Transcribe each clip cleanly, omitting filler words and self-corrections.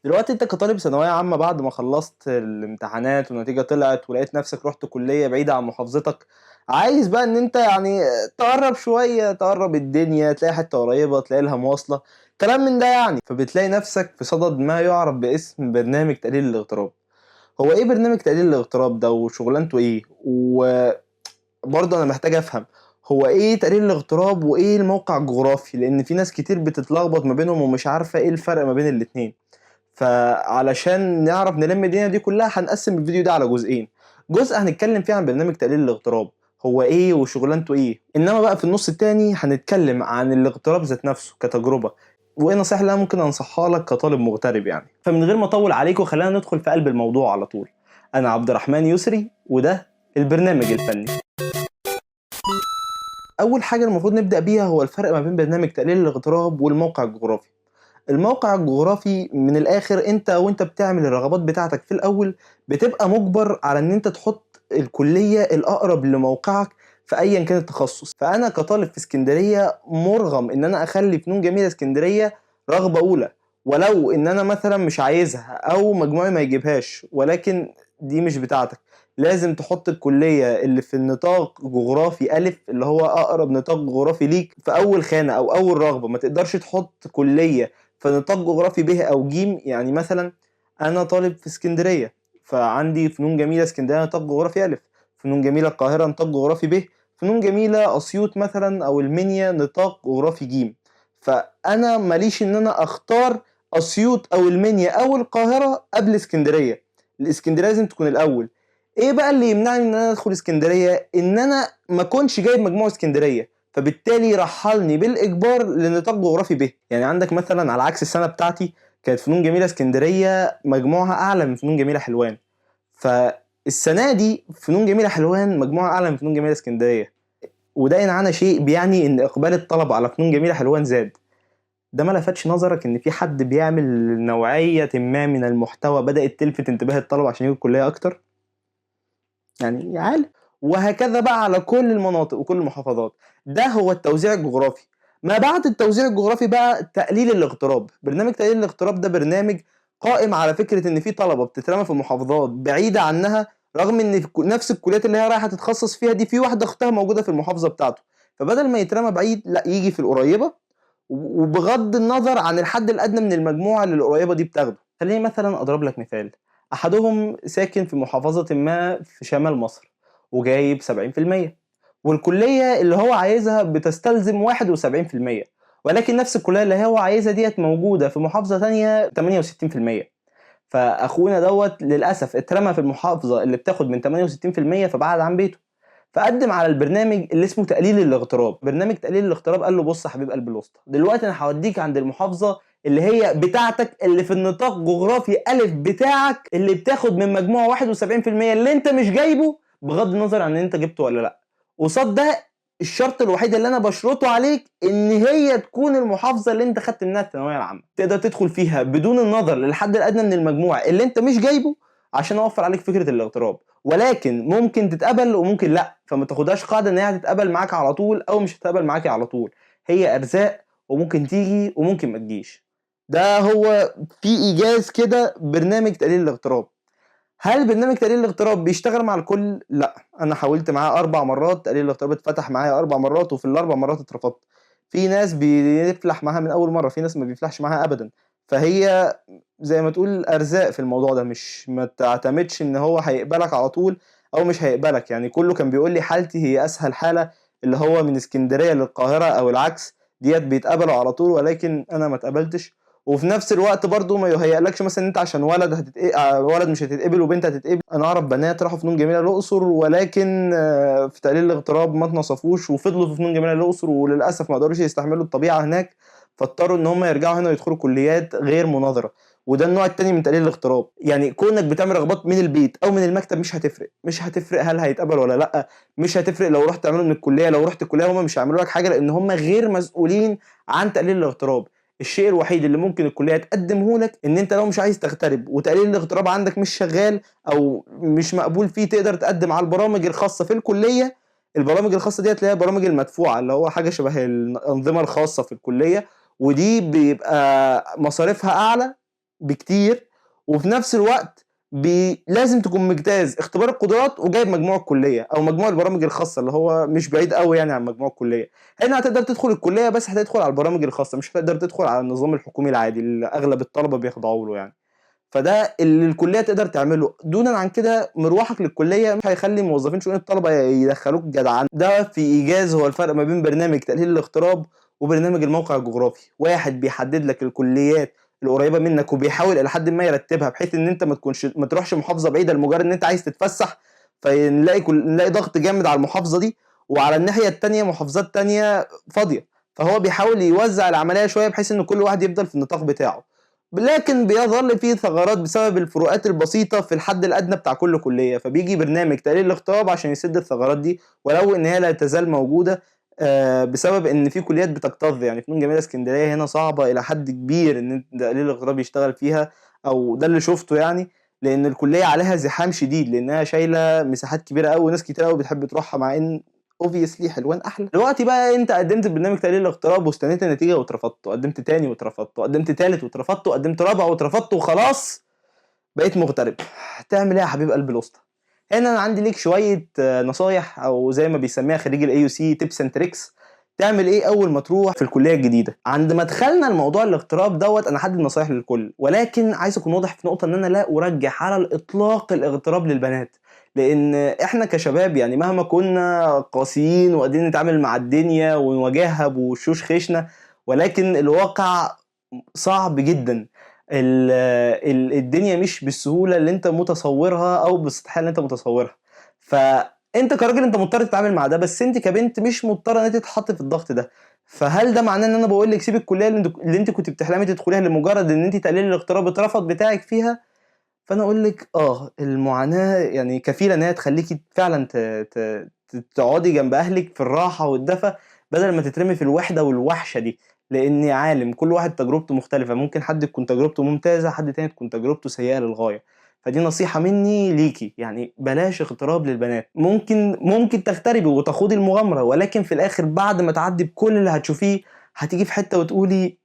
دلوقتي أنت كطالب ثانوية عامة بعد ما خلّصت الامتحانات والنتيجة طلعت ولقيت نفسك رُحت كلية بعيدة عن محافظتك، عايز بقى إن أنت يعني تقرّب شوية، تقرّب الدنيا، تلاقي حتّة قريّبة، تلاقي لها مواصلة، كلام من ده يعني. فبتلاقي نفسك في صدد ما يُعرف باسم برنامج تقليل الاغتراب. هو إيه برنامج تقليل الاغتراب ده وشغلانته إيه؟ وبرضه أنا محتاج أفهم، هو إيه تقليل الاغتراب وإيه الموقع الجغرافي؟ لإن في ناس كتير بتتلخبط ما بينهم ومش عارفة إيه الفرق ما بين الاتنين. فعلشان نعرف نلم الدنيا دي كلها هنقسم الفيديو ده على جزئين، جزء هنتكلم فيه عن برنامج تقليل الاغتراب هو ايه وشغلانته ايه، انما بقى في النص التاني هنتكلم عن الاغتراب ذات نفسه كتجربة وايه النصائح اللي انا ممكن انصحها لك كطالب مغترب يعني. فمن غير ما اطول عليكم خلينا ندخل في قلب الموضوع على طول. انا عبد الرحمن يسري وده البرنامج الفني. اول حاجة المفروض نبدأ بيها هو الفرق ما بين برنامج تقليل الاغتراب والموقع الجغرافي. الموقع الجغرافي من الآخر أنت وأنت بتعمل الرغبات بتاعتك في الأول بتبقى مجبر على إن أنت تحط الكلية الأقرب لموقعك في أيا كان التخصص. فأنا كطالب في اسكندرية مرغم إن أنا أخلي فنون جميلة اسكندرية رغبة أولى، ولو إن أنا مثلا مش عايزها أو مجموعي ما يجيبهاش، ولكن دي مش بتاعتك. لازم تحط الكلية اللي في النطاق جغرافي ألف اللي هو أقرب نطاق جغرافي ليك في أول خانة أو أول رغبة. ما تقدرش تحط كلية في نطاق جغرافي ب أو ج. يعني مثلا أنا طالب في اسكندرية، فعندي فنون جميلة اسكندرية نطاق جغرافي ألف، فنون جميلة القاهرة نطاق جغرافي ب، فنون جميلة أسيوط مثلا أو المنيا نطاق جغرافي ج. فأنا ماليش إن أنا أختار أسيوط أو المنيا أو القاهرة قبل اسكندرية، الاسكندرية لازم تكون الأول. إيه بقى اللي يمنعني إن أنا أدخل اسكندرية؟ إن أنا ما كنتش جايب مجموع اسكندرية، فبالتالي رحلني بالاجبار لنطاق جغرافي ب. يعني عندك مثلا على عكس السنة بتاعتي كانت فنون جميلة اسكندرية مجموعها اعلى من فنون جميلة حلوان، فالسنة دي فنون جميلة حلوان مجموعها اعلى من فنون جميلة اسكندرية، وده ان عنا شيء بيعني ان اقبال الطلبة على فنون جميلة حلوان زاد. ده ما لفتش نظرك ان في حد بيعمل نوعية ما من المحتوى بدات تلفت انتباه الطلبة عشان يجوا الكلية اكتر؟ يعني يا عالم. وهكذا بقى على كل المناطق وكل المحافظات. ده هو التوزيع الجغرافي. ما بعد التوزيع الجغرافي بقى تقليل الاغتراب. برنامج تقليل الاغتراب ده برنامج قائم على فكرة ان في طلبة بتترمى في محافظات بعيدة عنها، رغم ان نفس الكليات اللي هي رايحة تتخصص فيها دي في واحدة اختها موجودة في المحافظة بتاعته، فبدل ما يترمى بعيد لا يجي في القريبة، وبغض النظر عن الحد الأدنى من المجموعة اللي القريبة دي بتاخده. خليني مثلا أضرب لك مثال. أحدهم ساكن في محافظة ما في شمال مصر وجايب 70%، والكلية اللي هو عايزها بتستلزم 71%، ولكن نفس الكلية اللي هو عايزها ديت موجودة في محافظة تانية 68%. فأخونا دوت للأسف اترمى في المحافظة اللي بتاخد من 68%، فبعد عن بيته، فقدم على البرنامج اللي اسمه تقليل الاغتراب. برنامج تقليل الاغتراب قال له بص يا حبيب قلب الوسطى، دلوقتي انا هوديك عند المحافظة اللي هي بتاعتك، اللي في النطاق جغرافي ألف بتاعك، اللي بتاخد من مجموع 71% اللي انت مش جايبه، بغض النظر عن ان انت جبته ولا لا. قصاد ده الشرط الوحيد اللي انا بشرطه عليك ان هي تكون المحافظة اللي انت خدت منها الثانوية العامة، تقدر تدخل فيها بدون النظر للحد الادنى من المجموع اللي انت مش جايبه، عشان اوفر عليك فكرة الاغتراب. ولكن ممكن تتقبل وممكن لا، فما تاخدهاش قاعدة ان هي هتتقبل معاك على طول او مش هتتقبل معاك على طول. هي ارزاق، وممكن تيجي وممكن ما تجيش. ده هو في ايجاز كده برنامج تقليل الاغتراب. هل برنامج تقليل الاغتراب بيشتغل مع الكل؟ لا، انا حاولت معاه 4 مرات، تقليل الاغتراب اتفتح معايا 4 مرات، وفي ال4 مرات اترفضت. في ناس بيفلح معاها من اول مرة، في ناس ما بيفلحش معاها ابدا. فهي زي ما تقول ارزاق في الموضوع ده، مش ما تعتمدش ان هو هيقبلك على طول او مش هيقبلك. يعني كله كان بيقول لي حالتي هي اسهل حاله، اللي هو من اسكندرية للقاهره او العكس، ديت بيتقبلوا على طول، ولكن انا ما اتقبلتش. وفي نفس الوقت برضو ما يهيألكش مثلا ان انت عشان ولد ولد مش هتتقبل وبنت هتتقبل. انا اعرف بنات راحوا فنون جميلة الاقصر، ولكن في تقليل الاغتراب ما اتنصفوش وفضلوا في فنون جميلة الاقصر، وللاسف ما قدروش يستحملوا الطبيعة هناك، فاضطروا ان هم يرجعوا هنا ويدخلوا كليات غير مناظرة. وده النوع التاني من تقليل الاغتراب. يعني كونك بتعمل رغبات من البيت او من المكتب مش هتفرق، مش هتفرق هل هيتقبل ولا لا، مش هتفرق لو رحت تعمله من الكلية. لو رحت الكلية هم مش هيعملوا لك حاجة، لان هم غير مسؤولين عن تقليل الاغتراب. الشيء الوحيد اللي ممكن الكلية تقدمه لك ان انت لو مش عايز تغترب وتقليل الاغتراب عندك مش شغال او مش مقبول فيه، تقدر تقدم على البرامج الخاصة في الكلية. البرامج الخاصة ديت اللي هي البرامج المدفوعه، اللي هو حاجة شبه الانظمة الخاصة في الكلية، ودي بيبقى مصاريفها اعلى بكتير، وفي نفس الوقت لازم تكون مجتاز اختبار القدرات وجايب مجموع الكلية او مجموع البرامج الخاصة اللي هو مش بعيد قوي يعني عن مجموع الكلية. هنا هتقدر تدخل الكلية بس هتدخل على البرامج الخاصة، مش هتقدر تدخل على النظام الحكومي العادي اللي اغلب الطلبة بيخضعوا له يعني. فده اللي الكلية تقدر تعمله. دونا عن كده مروحك للكليه مش هيخلي موظفين شؤون الطلبة يدخلوك جدعان. ده في ايجاز هو الفرق ما بين برنامج تقليل الاغتراب وبرنامج الموقع الجغرافي. واحد بيحدد لك الكليات القريبة منك وبيحاول الى حد ما يرتبها بحيث ان انت ما تروحش محافظة بعيدة لمجرد ان انت عايز تتفسح، فنلاقي نلاقي ضغط جامد على المحافظة دي، وعلى الناحية الثانية محافظات ثانية فاضية. فهو بيحاول يوزع العملية شوية بحيث ان كل واحد يفضل في النطاق بتاعه، لكن بيظل فيه ثغرات بسبب الفروقات البسيطة في الحد الادنى بتاع كل كليه. فبيجي برنامج تقليل الاغتراب عشان يسد الثغرات دي، ولو ان هي لا تزال موجودة بسبب ان في كليات بتكتظ. يعني فنون جميلة اسكندرية هنا صعبة الى حد كبير ان تقليل الاغتراب يشتغل فيها، او ده اللي شفته يعني، لان الكلية عليها زحام شديد لانها شايله مساحات كبيرة قوي وناس كتير قوي بتحب تروحها، مع ان obviously حلوان احلى. دلوقتي بقى انت قدمت برنامج تقليل الاغتراب واستنيت النتيجة واترفضت، وقدمت تاني واترفضت، وقدمت تالت واترفضت، وقدمت رابع واترفضت، وخلاص بقيت مغترب. تعمل ايه يا حبيب قلب الاسطى؟ هنا انا عندي ليك شوية نصايح، او زي ما بيسميها خريج ال AUC tips and tricks. تعمل ايه اول ما تروح في الكلية الجديدة؟ عند ما دخلنا الموضوع الاغتراب دوت، انا هدي نصايح للكل، ولكن عايز اكون واضح في نقطة ان انا لا ارجح على الاطلاق الاغتراب للبنات، لان احنا كشباب يعني مهما كنا قاسيين وقادرين نتعامل مع الدنيا ونواجهها بوشوش خشنه، ولكن الواقع صعب جدا. الدنيا مش بالسهولة اللي انت متصورها او بالسطحيه اللي انت متصورها. فانت كراجل انت مضطر تتعامل مع ده، بس انت كبنت مش مضطرة ان انت تتحط في الضغط ده. فهل ده معناه ان انا بقول لك سيب الكلية اللي انت كنت بتحلمي تدخليها لمجرد ان انت تقليل الاغتراب اترفض بتاعك فيها؟ فانا اقول لك المعاناة يعني كفيله ان هي تخليكي فعلا تقعدي جنب اهلك في الراحة والدفى، بدل ما تترمي في الوحدة والوحشه دي. لان عالم كل واحد تجربته مختلفة، ممكن حد تكون تجربته ممتازة، حد تاني تكون تجربته سيئه للغاية. فدي نصيحة مني ليكي، يعني بلاش اغتراب للبنات. ممكن تغتربي وتخوضي المغامرة، ولكن في الاخر بعد ما تعدي بكل اللي هتشوفيه هتيجي في حتة وتقولي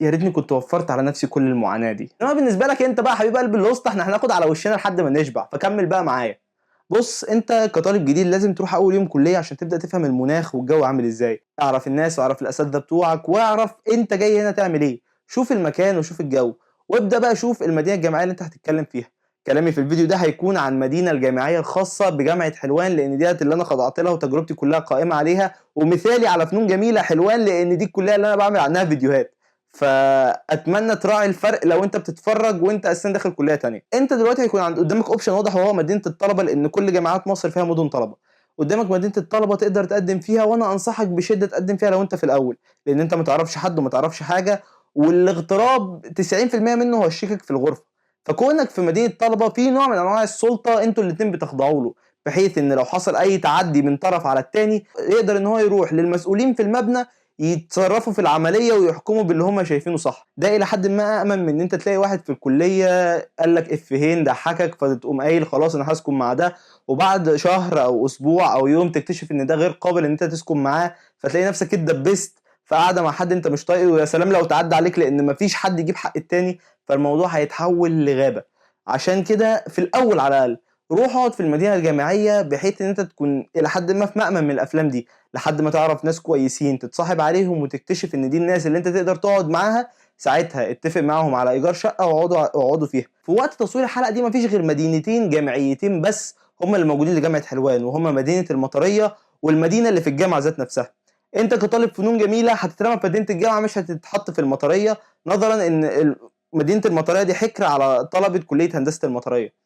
يا ريتني كنت وفرت على نفسي كل المعاناة دي. انما بالنسبة لك انت بقى حبيب قلب الاسطى، احنا هناخد على وشنا لحد ما نشبع، فكمل بقى معايا. بص، انت كطالب جديد لازم تروح اول يوم كليه عشان تبدا تفهم المناخ والجو عامل ازاي. اعرف الناس واعرف الاساتذة بتوعك، واعرف انت جاي هنا تعمل ايه. شوف المكان وشوف الجو، وابدا بقى شوف المدينة الجامعية اللي انت هتتكلم فيها. كلامي في الفيديو ده هيكون عن المدينة الجامعية الخاصة بجامعة حلوان، لان ديت اللي انا خضعت لها وتجربتي كلها قائمة عليها، ومثالي على فنون جميلة حلوان لان دي الكلية اللي انا بعمل عنها فيديوهات. فاتمنى تراعي الفرق لو انت بتتفرج وانت اساسا داخل كليه تانية. انت دلوقتي هيكون عند قدامك option واضح، وهو مدينة الطلبة، لان كل جامعات مصر فيها مدن طلبه. قدامك مدينة الطلبة تقدر تقدم فيها، وانا انصحك بشده تقدم فيها لو انت في الاول، لان انت ما تعرفش حد وما تعرفش حاجة، والاغتراب 90% منه هو شريكك في الغرفة. فكونك في مدينة طلبه في نوع من انواع السلطة انتوا الاتنين بتخضعوا له، بحيث ان لو حصل اي تعدي من طرف على التاني يقدر ان هو يروح للمسؤولين في المبنى يتصرفوا في العملية ويحكموا باللي هم شايفينه صح. ده الى حد ما امن من ان انت تلاقي واحد في الكلية قال لك افيهين ضحكك فتقوم قايل خلاص انا هسكن مع ده، وبعد شهر او اسبوع او يوم تكتشف ان ده غير قابل ان انت تسكن معاه، فتلاقي نفسك اتدبست في قعدة مع حد انت مش طايقة، ويا سلام لو تعدى عليك لان مفيش حد يجيب حق التاني، فالموضوع هيتحول لغابه. عشان كده في الاول على الاقل روح اقعد في المدينة الجامعية، بحيث ان انت تكون الى حد ما في مأمن من الافلام دي، لحد ما تعرف ناس كويسين تتصاحب عليهم وتكتشف ان دي الناس اللي انت تقدر تقعد معاها. ساعتها اتفق معاهم على ايجار شقه واقعدوا فيها. في وقت تصوير الحلقة دي مفيش غير مدينتين جامعيتين بس هم اللي موجودين لجامعة حلوان، وهم مدينة المطريه والمدينة اللي في الجامعة ذات نفسها. انت كطالب فنون جميلة هتترمى في مدينة الجامعة، مش هتتحط في المطريه، نظرا ان مدينة المطريه دي حكر على طلبه كليه هندسة المطريه.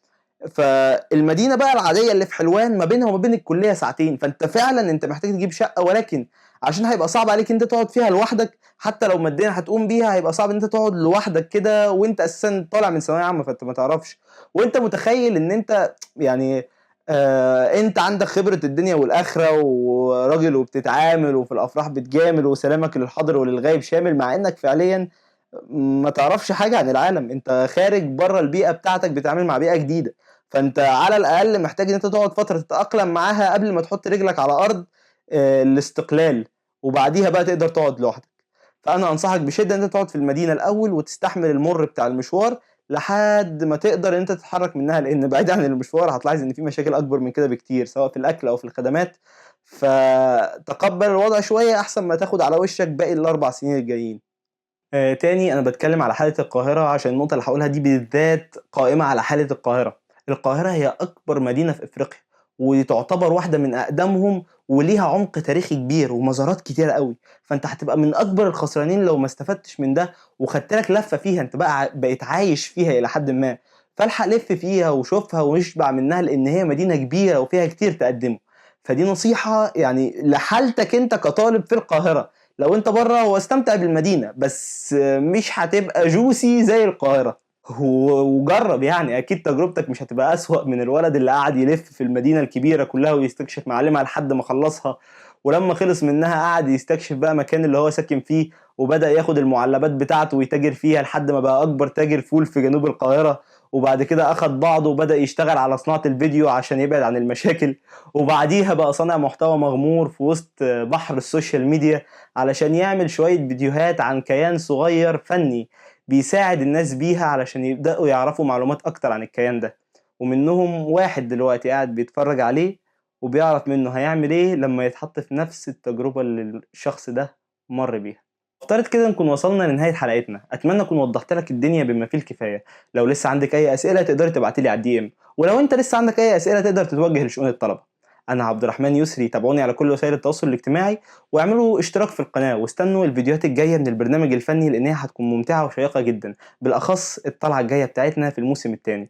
فالمدينه بقى العادية اللي في حلوان ما بينها وما بين الكلية ساعتين، فانت فعلا انت محتاج تجيب شقه، ولكن عشان هيبقى صعب عليك انت تقعد فيها لوحدك، حتى لو ماديا هتقوم بيها هيبقى صعب ان انت تقعد لوحدك كده وانت اساسا طالع من ثانوية عامة، فانت ما تعرفش، وانت متخيل ان انت يعني انت عندك خبره الدنيا والاخرة وراجل وبتتعامل وفي الافراح بتجامل وسلامك للحاضر وللغايب شامل، مع انك فعليا ما تعرفش حاجة عن العالم، انت خارج بره البيئة بتاعتك بتتعامل مع بيئة جديدة، فانت على الاقل محتاج ان انت تقعد فترة تتاقلم معاها قبل ما تحط رجلك على ارض الاستقلال، وبعديها بقى تقدر تقعد لوحدك. فانا انصحك بشده ان انت تقعد في المدينة الاول وتستحمل المر بتاع المشوار لحد ما تقدر إن أنت تتحرك منها، لإن بعيد عن المشوار هتلاحظ إن في مشاكل أكبر من كده بكتير، سواء في الأكل أو في الخدمات، فتقبّل الوضع شوية أحسن ما تاخد على وشّك باقي ال4 سنين الجايين. تاني أنا باتكلم على حالة القاهرة عشان النقطة اللي هاقولها دي بالذات قائمة على حالة القاهرة. القاهرة هي أكبر مدينة في إفريقيا، وتعتبر واحدة من أقدمهم، وليها عمق تاريخي كبير ومزارات كتيرة أوي، فأنت هتبقى من أكبر الخسرانين لو ما استفدتش من ده وخدت لك لفة فيها، أنت بقى بقيت عايش فيها إلى حدٍ ما، فالحق لِف فيها وشوفها واشبع منها، لإن هي مدينة كبيرة وفيها كتير تقدمه. فدي نصيحة يعني لحالتك أنت كطالب في القاهرة. لو أنت برّه هو استمتع بالمدينة، بس مش هتبقى juicy زي القاهرة. وجرّب يعني، أكيد تجربتك مش هتبقى أسوأ من الولد اللي قعد يلف في المدينة الكبيرة كلها ويستكشف معالمها لحد ما خلّصها، ولمّا خلص منها قعد يستكشف بقى مكان اللي هو ساكن فيه، وبدأ ياخد المعلبات بتاعته ويتاجر فيها لحد ما بقى أكبر تاجر فول في جنوب القاهرة، وبعد كده أخد بعضه وبدأ يشتغل على صناعة الفيديو عشان يبعد عن المشاكل، وبعديها بقى صانع محتوى مغمور في وسط بحر ال social media علشان يعمل شوية فيديوهات عن كيان صغير فني بيساعد الناس بيها علشان يبدأوا يعرفوا معلومات أكتر عن الكيان ده، ومنهم واحد دلوقتي قاعد بيتفرج عليه وبيعرف منه هيعمل إيه لما يتحط في نفس التجربة اللي الشخص ده مر بيها. افترض كده نكون وصلنا لنهاية حلقتنا، أتمنى أكون وضحت لك الدنيا بما فيه الكفاية. لو لسه عندك أي أسئلة تقدري تبعتي لي على الDM، ولو أنت لسه عندك أي أسئلة تقدر تتوجه لشؤون الطلبة. أنا عبد الرحمن يسري، تابعوني على كل وسائل التواصل الاجتماعي، واعملوا اشتراك في القناة، واستنوا الفيديوهات الجاية من البرنامج الفني لأن هي هتكون ممتعة وشيقة جدا، بالأخص الطلعة الجاية بتاعتنا في الموسم الثاني.